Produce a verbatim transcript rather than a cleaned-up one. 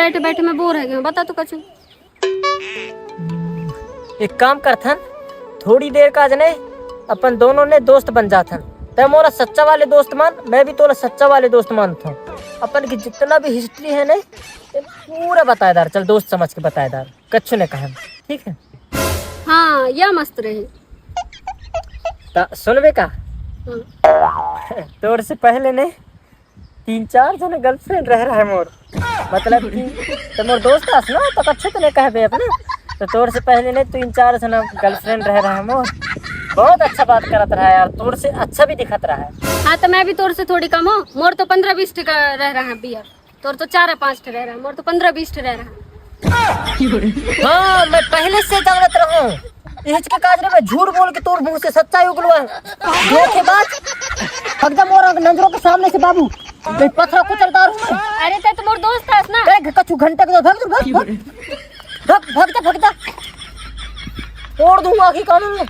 बैठे बैठे मैं बोर हो गया हूँ, बता तो कछु। एक काम करथन, थोड़ी देर का जने अपन दोनों ने दोस्त बन जाथन। तै मोला सच्चा वाले दोस्त मान, मैं भी तोला सच्चा वाले दोस्त मानथों। अपन की जितना भी हिस्ट्री है नहीं, ये पूरा बताए दार, चल दोस्त समझ के बताए दार, कछु ने कहा, ठीक है? हाँ, या मस्त रही। त सुनबे का? हाँ। तोर से पहले ने तीन चार जने गर्लफ्रेंड रह रहा है मोर, मतलब कि तो मोर दोस्त हस ना, तो अच्छे तो नहीं कहबे अपने। तो तोर से पहले ने तीन चार जने गर्लफ्रेंड रह रहा है मोर। बहुत अच्छा बात करत रहा है यार, तोर से अच्छा भी दिखत रहा है। हाँ, तो मैं भी तोर से थोड़ी कम हूँ। मोर तो पंद्रह बीस ठे रह रहा है बियर, तोर तो चार पाँच ठे रह रहा है, मोर तो पंद्रह बीस ठे रह रहा है। हाँ, मैं पहले से जानत रहूं, इहिच के काज रे, मैं झूठ बोल के तोर मुंह से सच्चाई उगलवा। धोखेबाज। भग जा मोर नजरों के सामने से बाबू, मैं पथरा कुचल दारू। अरे, तै तो मोर दोस्त हस ना। अरे, कछु घंटा के भग, भग, भग। भग, भग जा, भग जा। तोड़ दूंगा आखिर कानून में।